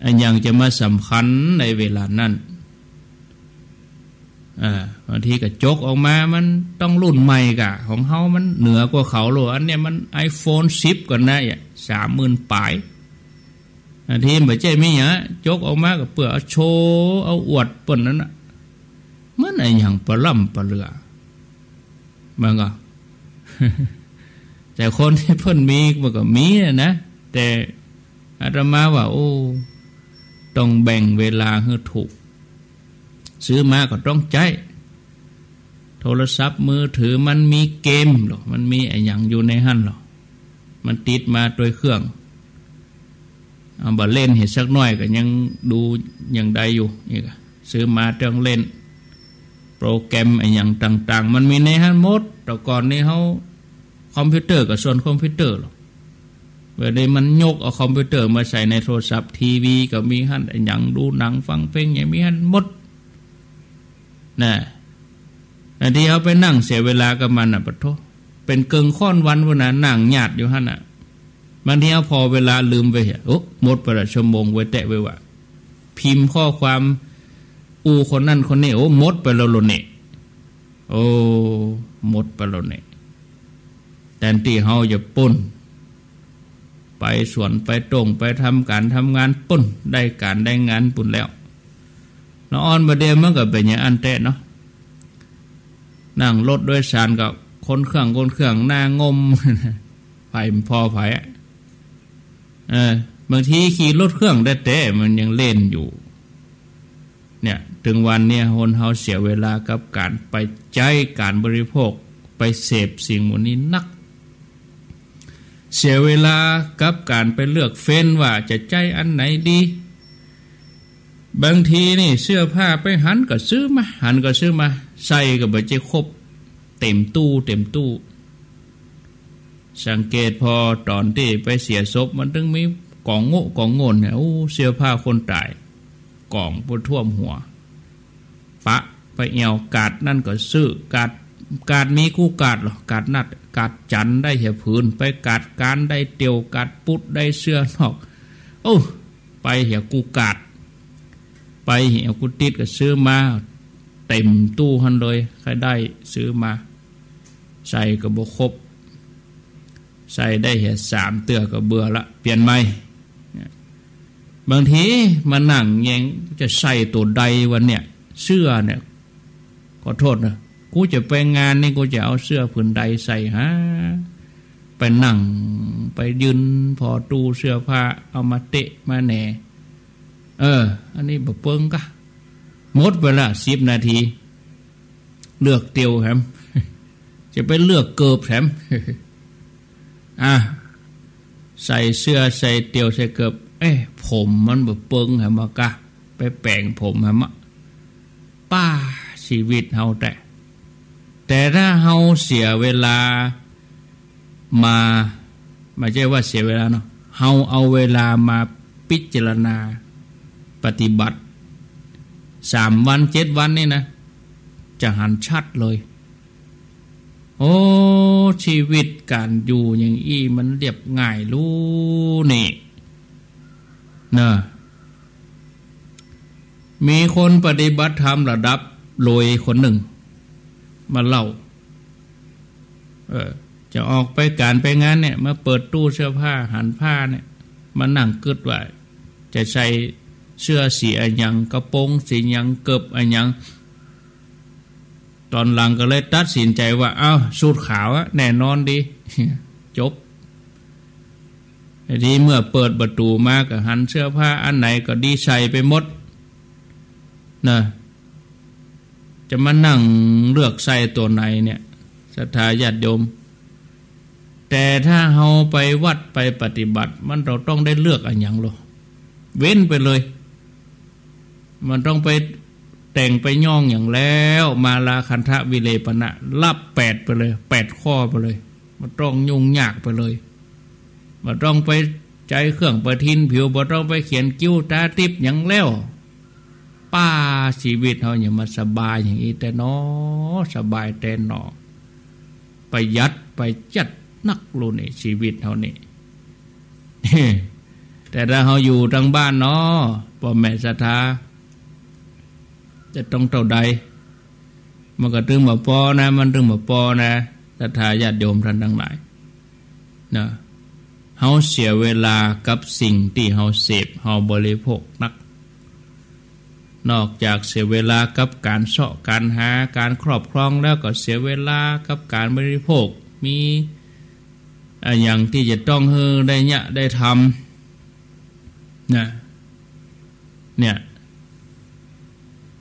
อะหยังจะมาสำคัญในเวลานั้น อ่า บางทีก็จกออกมา มันต้องรุ่นใหม่ก่ะ ของเฮามันเหนือกว่าเขาโลด อันเนี้ยมันไอโฟนสิบก่อนนะ เนี่ย สามหมื่นป๋าย บางทีบ่ใจ้มีหยัง จกออกมาก็เปื้อเอาโชว์ เอาอวดเปิ้นนั้นน่ะ มันอะหยังปะล่ำปะเหลือ มันก็ แต่คนตี้เปิ้นมีมันก็มีอะนะ แต่อาตมาว่า โอ้ ต้องแบ่งเวลาหื้อถูก ซื้อมาก็ต้องใจ๊ โทรศัพท์มือถือมันมีเกมลอ มันมีอะหยังอยู่ในหั้นลอ มันติดมาตวยเครื่อง เอาบ่เล่นเหียสักหน้อยก็ยังดูหยังได้อยู่ นี่ก็ซื้อมาเตื้องเล่น โปรแกรมอะหยังต่างๆ มันมีในหั้นหมด แต่ก่อนนี้เฮาคอมพิวเตอร์ก็ส่วนคอมพิวเตอร์ลอ บ่าเดี่ยวนี้มันยกเอาคอมพิวเตอร์มาใส่ในโทรศัพท์ ทีวีก็มีหั้น อะหยังดูหนังฟังเพลงหยังมีหั้นหมด นะ อันตี้เฮาไปนั่งเสียเวลากับมันน่ะ ปะโธ่ เป๋นเกิ่งค่อนวันพุ้นน่ะ นั่งหยาดอยู่หั้นน่ะ บางทีเฮาผ่อเวลาลืมไปเหีย โอ้ หมดไปละชั่วโมง ไว้แต๊ไว้ว่า พิมพ์ข้อความอู้คนนั้นคนนี้ โอ้ หมดไปแล้วโลดเน่ โอ้ หมดไปแล้วเน่ แตนตี้เฮาจะปุ้น ไปสวนไปต้ง ไปทำก๋านทำงานปุ้น ได้ก๋านได้งานปุ้นแล้ว ละอ่อนบ่าเดี่ยวมันก็เป๋นอย่างอั้นแต๊เนาะ นั่งรถโดยสารก็คนเครื่องคนเครื่อง หน้างม ไปบ่ผ่อใผอะ เออ บางทีขี่รถเครื่องแต๊ๆ มันยังเล่นอยู่ เนี่ย เถิงวันเนี่ย คนเฮาเสียเวลากับก๋านไปใจ๊ก๋านบริโภค ไปเสพสิ่งหมู่นี้นัก เสียเวลากับก๋านไปเลือกเฟ้นว่าจะใจ๊อันไหนดี บางทีนี่เสื้อผ้าไปหันก็ซื้อมา หันก็ซื้อมา ใส่ก็บ่ใจ้ครบ เต็มตู้ เต็มตู้ สังเกตผ่อต๋อนตี้ไปเสียศพ มันตึงมีก๋องโง่ก๋องโง่นเนี่ย โอ้ เสื้อผ้าคนต๋าย ก๋องไปท่วมหัว ปะไปแอ่ว กาดนั้นก็ซื้อ กาด กาดมีกู้กาดลอ กาดนัด กาดจันทร์ได้เหียผืน ไปกาดก๊านได้เตี่ยว กาดปุ๊ดได้เสื้อนอก โอ้ ไปเหียกู้กาด ไปเหียกู้ติ๊ดก็ซื้อมา เต็มตู้หั้นเลย ใค่ได้ซื้อมา ใส่ก็บ่ครบ ใส่ได้เหียสามเตื้อก็เบื่อละ เปลี่ยนใหม่ บางทีมานั่งแยง จะใส่ตั๋วใดวะเนี่ย เสื้อเนี่ย ขอโทษนะ กูจะไปงานนี่ กูจะเอาเสื้อผืนใดใส่หา ไปนั่ง ไปยืนผ่อตู้เสื้อผ้า เอามาเต๊ะมาแหน่ เออ อันนี้บ่เปิงกะ หมดไปละสิบนาที เลือกเตียวแถม จะไปเลือกเกิบแถม อ่ะ ใส่เสื้อ ใส่เตียว ใส่เกิบ เอ๊ะ ผมมันบ่เปิงแถมมะกะ ไปแป๋งผมแถมมะ ป้า ชีวิตเฮาแต๊ แต่ถ้าเฮาเสียเวลามา บ่ใจ้ว่าเสียเวลาเนาะ เฮาเอาเวลามาพิจารณาปฏิบัติ สามวัน เจ็ดวันนี่นะ จะหันชัดเลย โอ้ ชีวิตก๋านอยู่อย่างอี้มันเรียบง่ายลูนี่ เนอะ มีคนปฏิบัติธรรมระดับรวยคนนึ่ง มาเล่า เออ จะออกไปก๋านไปงานเนี่ย มาเปิดตู้เสื้อผ้า หันผ้าเนี่ย มานั่งกึ๊ดว่า จะใส่เสื้อสีอะหยัง กระโปรงสีหยัง เกิบอะหยัง ต๋อนหลังก็เลยตัดสินใจ๋ว่า เอ้า สูทขาวอะ แน่นอนดี จบ ทีนี้เมื่อเปิดประตู๋มาก็หันเสื้อผ้าอันไหนก็ดีใส่ไปหมด นะ จะมานั่งเลือกใส่ตั๋วไหนเนี่ย ศรัทธาญาติโยม แต่ถ้าเฮาไปวัดไปปฏิบัติ มันเฮาต้องได้เลือกอะหยังลอ เว้นไปเลย มันต้องไปแต่งไปย้องหยังแล้ว มาลาคันทะวิเลปนะ ลับแปดไปเลย แปดข้อไปเลย มันต้องยุ่งยากไปเลย บ่ต้องไปใจ๊เครื่องประทินผิว บ่ต้องไปเขียนคิ้วตาติ๊บหยังแล้ว ป้า ชีวิตเฮาเนี่ยมันสบายอย่างอี้แต๊หนอ สบายแต๊หนอ ประหยัดประหยัดนักลูกนี่ ชีวิตเฮานี่ แต่ถ้าเฮาอยู่ตางบ้านเนาะ ป้อแม่ศรัทธา จะต้องเต้าใด มันก็ตึงบ่ปอนะ มันตึงบ่ปอนะ ศรัทธาญาติโยมต้านตังหลาย นะ เฮาเสียเวลากับสิ่งตี้เฮาเสพ เฮาบริโภคนัก นอกจากเสียเวลากับก๋านเซาะก๋านหา ก๋านครอบครองแล้วก็เสียเวลากับก๋านบริโภค มี อะหยังตี้จะต้องหื้อได้เยียะได้ทำ นะ เนี่ย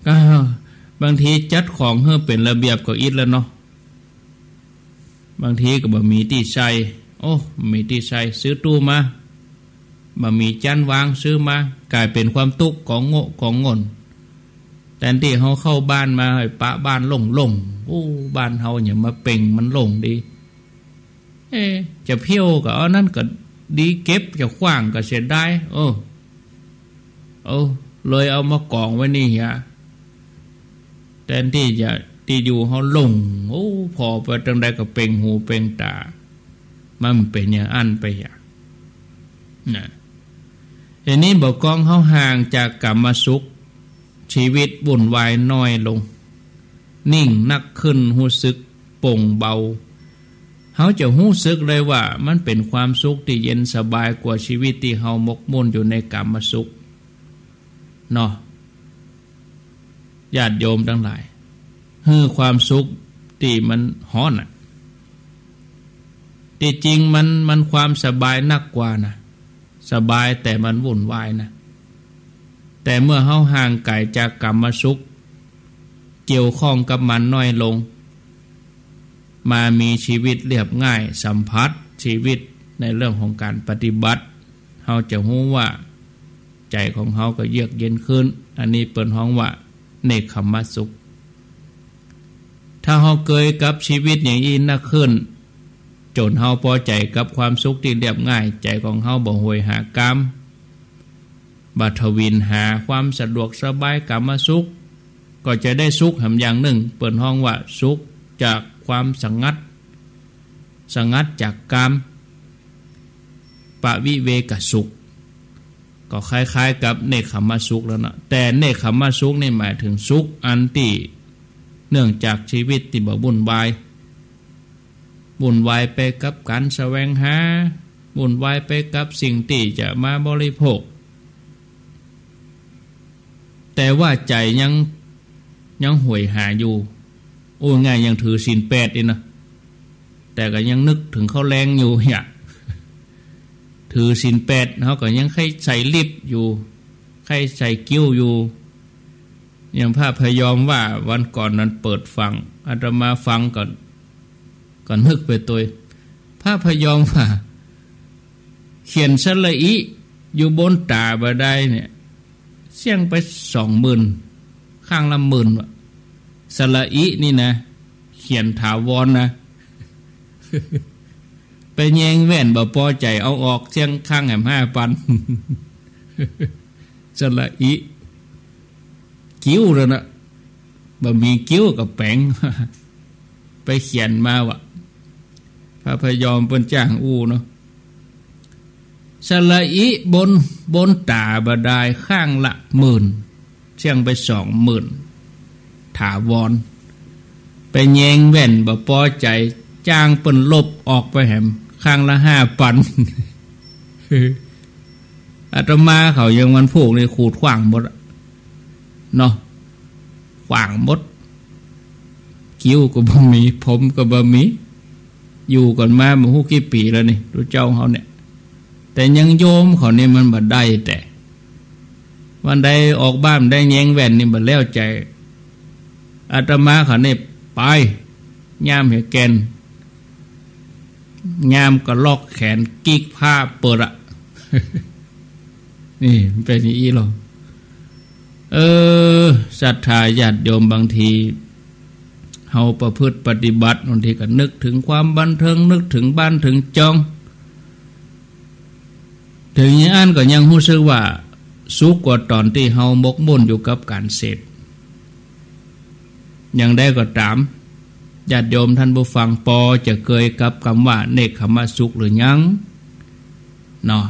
ก็บางทีจัดของหื้อเป๋นระเบียบก็อิดแล้วเนาะ บางทีก็บ่มีตี้ใส่ โอ้ บ่มีตี้ใส่ ซื้อตู้มา บ่มีจั๊นวาง ซื้อมา ก๋ายเป๋นความตุ๊กข์ ก๋องโง่ ก๋องง่น แตนตี้เฮาเข้าบ้านมา หื้อปะบ้านโล่งๆ โอ้ บ้านเฮาเนี่ยมาเป่งมันโล่งดี เอ๊ะ จะเผี้ยวก็เอานั้นก็ดี เก็บ จะขว้างก็เสียดาย เออ เออ เลยเอามากองไว้นี่เหีย แตนตี้จะ ตี้อยู่เฮาโล่ง โอ้ ผ่อไปตางใดก็เป่งหูเป่งต๋า มันเป๋นอย่างอั้นไปเหีย นะ ทีนี้บ่ากองเฮาห่างจากก๋ามสุข ชีวิตวุ่นวายน้อยลง นิ่งนักขึ้น ฮู้สึกโป่งเบา เฮาจะฮู้สึกเลยว่ามันเป๋นความสุขตี้เย็นสบายกว่าชีวิตตี้เฮาหมกมุ่นอยู่ในก๋ามสุข เนาะ ญาติโยมตังหลาย หื้อความสุขตี้มันฮ้อนน่ะ ตี้จริงมัน มันความสบายนักกว่านะ สบายแต่มันวุ่นวายนะ แต่เมื่อเฮาห่างไก๋จากก๋ามสุข เกี่ยวข้องกับมันน้อยลง มามีชีวิตเรียบง่าย สัมผัสชีวิตในเรื่องของก๋านปฏิบัติ เฮาจะฮู้ว่าใจ๋ของเฮาก็เยือกเย็นขึ้น อันนี้เปิ้นฮ้องว่าเนกขัมมสุข ถ้าเฮาเกยกับชีวิตอย่างอี้นักขึ้น จ๋นเฮาปอใจ๋กับความสุขตี้เรียบง่าย ใจ๋ของเฮาบ่โหยหากาม บ่ทวินหาความสะดวกสบายก๋ามสุข ก็จะได้สุขแหมอย่างนึ่ง เปิ้นฮ้องว่าสุขจากความสงัด สงัดจากกาม ปวิเวกสุข ก็คล้ายๆ กับเนกขัมมสุขแล้วนะ แต่เนกขัมมสุขนี่หมายถึงสุขอันตี้เนื่องจากชีวิตตี้บ่วุ่นวาย วุ่นวายไปกับก๋านแสวงหา วุ่นวายไปกับสิ่งตี้จะมาบริโภค แต่ว่าใจ๋ยัง ยังโหยหาอยู่ โอ้ ง่าย ยังถือศีลแปดนี่นะ แต่ก็ยังนึกเถิงข้าวแลงอยู่เหีย ถือศีลแปด เฮาก็ยังใค่ใส่ลิปอยู่ ใค่ใส่กิ้วอยู่ อย่างพระพยอมว่า วันก่อนนั้นเปิดฟัง อาตมาฟังก็ ก็นึกไปตวย พระพยอมว่า เขียนสระอิอยู่บนต๋าบ่าดายเนี่ย เสี้ยงไปสองหมื่น ข้างละหมื่นว่ะ สระอินี่นะ เขียนถาวรนะ ไปแยงแว่นบ่ปอใจ๋ เอาออกเสี้ยงข้างแหมห้าปัน สระอิ กิ้วแล้วนะ บ่มีกิ้วก็แป๋ง ไปเขียนมาว่ะ พระพยอมเปิ้นจ้างอู้เนาะ สระอิบน บนต๋าบ่าดายข้างละหมื่น เสี้ยงไปสองหมื่น ถาวร ไปแยงแว่นบ่ปอใจ๋ จ้างเปิ้นลบออกไปแหม ข้างละห้าปัน อาตมาเขายังวันพูกนี่ขูดขว้างหมดอะ เนาะ ขว้างหมด คิ้วก็บ่มี ผมก็บ่มี อยู่กั๋นมาบ่ฮู้กี่ปี๋แล้วนี่ ตุ๊เจ้าเฮาเนี่ย แต่ยังโยมเขานี่มันบ่ได้แต๊ วันใดออกบ้านได้แยงแว่นนี่บ่แล้วใจ๋ อาตมาเขานี่ไป ย่ามเหียแก่น ย่ามกะลอกแขน กีกผ้าเปิดอะ นี่มันเป๋นอย่างอี้ลอ เออ ศรัทธาญาติโยม บางทีเฮาประพฤติปฏิบัติ บางทีก็นึกเถิงความบันเทิง นึกเถิงบ้านเถิงจอง เถิงอย่างอั้นก็ยังฮู้สึกว่าสุขกว่าต๋อนตี้เฮาหมกมุ่นอยู่กับก๋านเสพ อย่างใดก็ต๋าม ญาติโยมต้านผู้ฟังปอจะเกยกับกำว่าเนกขัมมสุขหรือยัง เนาะ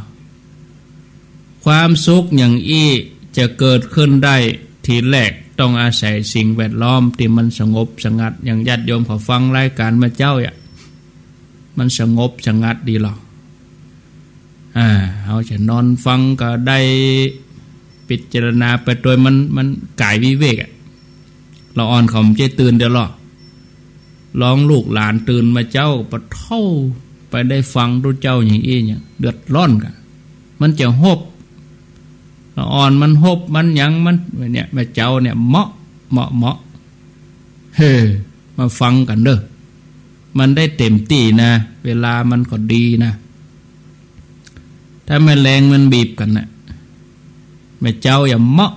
ความสุขอย่างอี้จะเกิดขึ้นได้ทีแรกต้องอาศัยสิ่งแวดล้อมตี้มันสงบสงัด อย่างญาติโยมเขาฟังรายก๋านเมื่อเจ๊าอะ มันสงบสงัดดีลอ อ่า เฮาจะนอนฟังก็ได้ พิจารณาไปโดยมัน มันก๋ายวิเวกอะ ละอ่อนเขาบ่ใจ้ตื่นเดียวลอ ลองลูกหลานตื่นมาเจ๊า ปะเฒ่า ไปได้ฟังตุ๊เจ้าอย่างอี้เนี่ย เดือดร้อนก่ะ มันจะฮบ ละอ่อนมันฮบ มันหยัง มัน เนี่ย แม่เจ๊าเนี่ย เหมาะ เหมาะ เหมาะ เฮ้อ มาฟังกั๋นเน่อ มันได้เต็มตี้นะ เวลามันก็ดีนะ ถ้าแมลงมันบีบกั๋นน่ะ แม่เจ๊าอย่าเหมาะ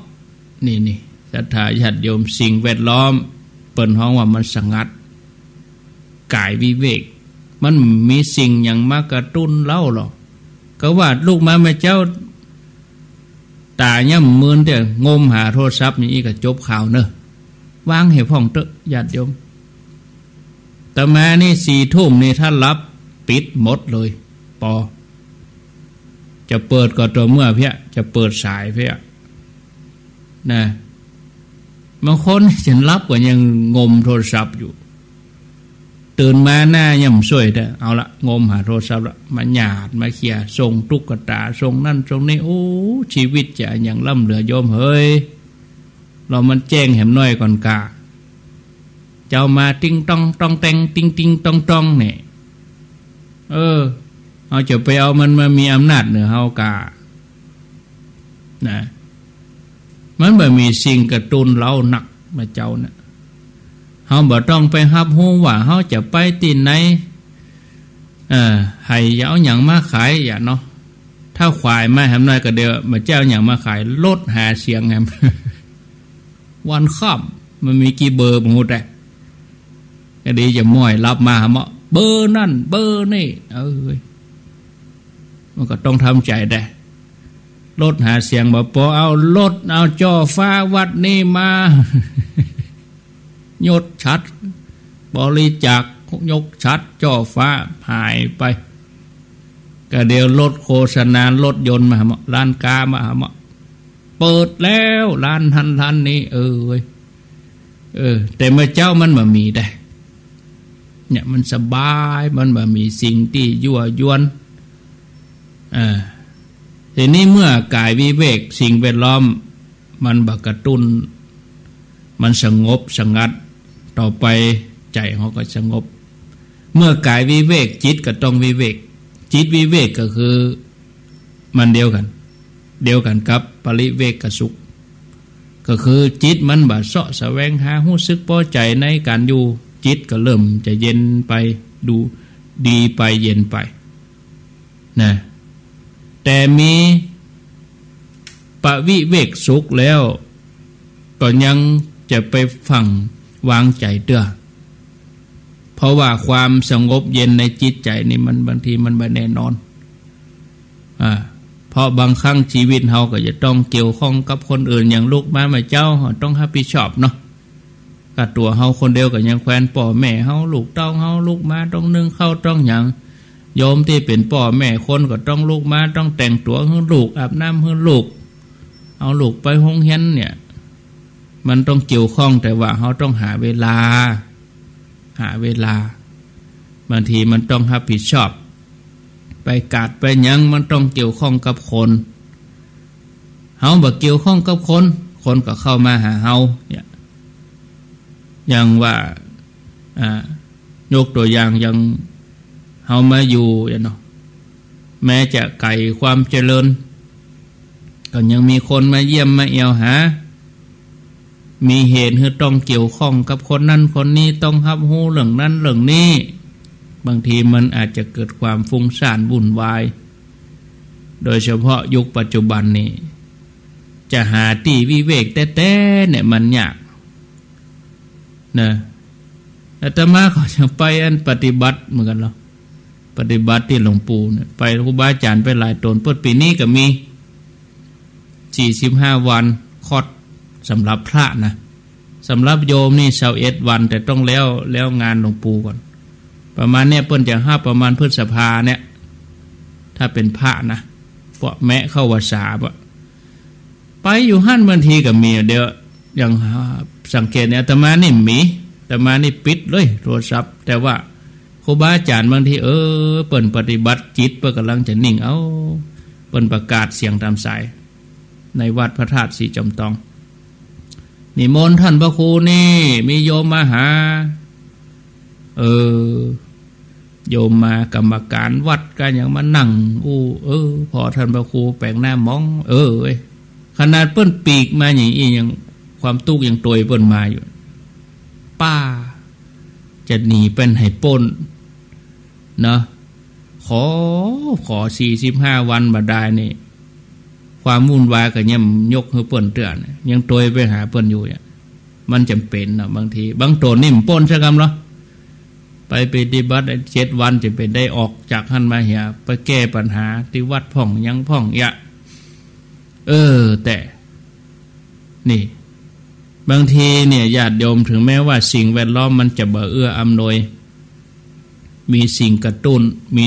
นี่ นี่ ศรัทธาญาติโยม สิ่งแวดล้อม เปิ้นฮ้องว่ามันสงัด ก๋ายวิเวก มันบ่มีสิ่งหยังมากระตุ้นเฮาลอ ก็ว่าลุกมาแม่เจ๊า ต๋าย่ำมืนเตื้อ งมหาโทรศัพท์อย่างอี้ก็จบข่าวเน่อ วางหื้อพ่องเต๊อะ ญาติโยม อาตมานี่สี่ทุ่มนี่ถ้าหลับปิดหมดเลย ปอ จะเปิดก็ต่อเมื่อเพี้ย จะเปิดสายเพี้ย นะ บางคนนี่จะหลับก็ยังงมโทรศัพท์อยู่ ตื่นมาหน้าย่ำซ่วยเต๊อะ เอาละ งมหาโทรศัพท์ละ มาหยาด มาเขี่ย ส่งตุ๊กตา ส่งนั่น ส่งนี่ โอ้ ชีวิตจะอะหยังล้ำเหลือโยมเฮ้ย รอมันแจ้งแหมหน้อยก่อนกา เจ้ามาติ๊งต้องต้องแตง ติ๊งติ๊งต้องต้องเนี่ย เออ เฮาจะไปเอามันมามีอำนาจเหนือเฮากา นะ มันบ่มีสิ่งกระตุ้นเฮานัก แม่เจ๊าเนี่ย เฮาบ่ต้องไปฮับฮู้ว่าเฮาจะไปตี้ไหน เออ ใผจะเอาหยังมาขาย อย่าเนาะ ถ้าขวายมาแหมหน้อยก็เดียว บ่าจะเอาหยังมาขาย รถหาเสียงแหม วันค่ำมันมีกี่เบอร์บ่ฮู้แต๊ ก็ดีจะม้อยรับมาหาเมาะ เบอร์นั่น เบอร์นี่ เอ้ย มันก็ต้องทำใจ๋แต๊ รถหาเสียงบ่ปอ เอารถ เอาจ้อฟ้าวัดนี้มา ยกฉัตร บริจาค ยกฉัตร จ้อฟ้า หายไป ก็เดี๋ยวรถโฆษณา รถยนต์มาหาเมาะ ร้านก๊ามาหาเมาะ เปิดแล้ว ร้านหั้นร้านนี้ เออเว้ย เออ แต่แม่เจ๊ามันบ่มีแต๊ เนี่ย มันสบาย มันบ่มีสิ่งตี้ยั่วยวน เออ ทีนี้เมื่อก๋ายวิเวก สิ่งแวดล้อมมันบ่กระตุ้น มันสงบสงัด ต่อไปใจ๋เฮาก็สงบ เมื่อก๋ายวิเวก จิตก็ต้องวิเวก จิตวิเวกก็คือ มันเดียวกั๋น เดียวกั๋นกับปริเวกขสุข ก็คือจิตมันบ่เซาะแสวงหาฮู้สึกปอใจ๋ในก๋านอยู่ จิตก็เริ่มจะเย็นไป ดูดีไป เย็นไป นะ แต่มีปวิเวกสุขแล้ว ก็ยังจะไปฟั่งวางใจ๋เตื้อ เพราะว่าความสงบเย็นในจิตใจ๋นี่มันบางทีมันบ่แน่นอน อ่า เพราะบางครั้งชีวิตเฮาก็จะต้องเกี่ยวข้องกับคนอื่น อย่างลุกมาแม่เจ๊า เฮาต้องฮับผิดชอบเนาะ ก็ตั๋วเฮาคนเดียวก็ยังแควนป้อแม่เฮา ลูกเต้าเฮา ลุกมาต้องนึ่งข้าวต้องหยัง โยมตี้เป๋นป้อแม่คนก็ต้องลุกมา ต้องแต่งตั๋วหื้อลูก อาบน้ำหื้อลูก เอาลูกไปโฮงเฮียนเนี่ย มันต้องเกี่ยวข้อง แต่ว่าเฮาต้องหาเวลา หาเวลา บางทีมันต้องฮับผิดชอบ ไปกาดไปหยัง มันต้องเกี่ยวข้องกับคน เฮาบ่เกี่ยวข้องกับคน คนก็เข้ามาหาเฮา เนี่ย อย่างว่า อ่า ยกตั๋วอย่าง อย่างเฮามาอยู่เนี่ยเนาะ แม้จะไก๋ความเจริญ ก็ยังมีคนมาเยี่ยมมาแอ่วหา มีเหตุหื้อต้องเกี่ยวข้องกับคนนั้นคนนี้ ต้องฮับฮู้เรื่องนั้นเรื่องนี้ บางทีมันอาจจะเกิดความฟุ้งซ่านวุ่นวาย โดยเฉพาะยุคปัจจุบันนี้ จะหาตี้วิเวกแต๊ๆ เนี่ยมันยาก นะ อาตมาก็จะไปอันปฏิบัติเหมือนกั๋นลอ ป ฏิบัติตี้หลวงปู่เนี่ย ไปครูบาอาจ๋ารย์ไปหลายต๋น เปิ้นปี๋นี้ก็มี สี่สิบห้าวันคอร์สสำหรับพระนะ สำหรับโยมนี่ซาวเอ็ดวัน แต่ต้องแล้ว แล้วงานหลวงปู่ก่อน ประมาณเนี่ย เปิ้นจะฮับประมาณพฤษภาเนี่ย ถ้าเป๋นพระนะ เพราะแมะเข้าพรรษาปะ ไปอยู่หั้นบางทีก็มี เดี๋ยว อย่างสังเกตเนี่ย อาตมานี่มี อาตมานี่ปิดเลยโทรศัพท์ แต่ว่าครูบาอาจ๋ารย์บางที เออ เปิ้นปฏิบัติจิต เปิ้นก่ำลังจะนิ่ง เอ้า เปิ้นประกาศเสียงต๋ามสาย ในวัดพระธาตุศรีจอมตอง นิมนต์ต้านพระครูนี่ มีโยมมาหา เออ โยมมา กรรมการวัดก็ยังมานั่งอู้ เออ ผ่อต้านพระครูแป๋งหน้ามอง เออเว้ย ขนาดเปิ้นปีกมาอย่างอี้ ยังความตุ๊กข์ยังตวยเปิ้นมาอยู่ ป้า จะหนีเปิ้นหื้อป๊น เนาะ ขอ ขอสี่สิบห้าวันบ่ดายนี่ ความวุ่นวายก็ยังยกหื้อเปิ้นเตื้อนะ ยังตวยไปหาเปิ้นอยู่เนี่ย มันจ๋ำเป๋นเนาะ บางที บางต๋นนี่บ่ป๊นสักกำเหรอ ไปปฏิบัติเจ็ดวัน จะเป๋นได้ออกจากหั้นมาเหีย ไปแก้ปัญหาตี้วัดพ่องหยังพ่องเยียะ เออ แต่ นี่ บางทีเนี่ย ญาติโยม ถึงแม้ว่าสิ่งแวดล้อมมันจะบ่เอื้ออำนวย มีสิ่งกระตุ้น มี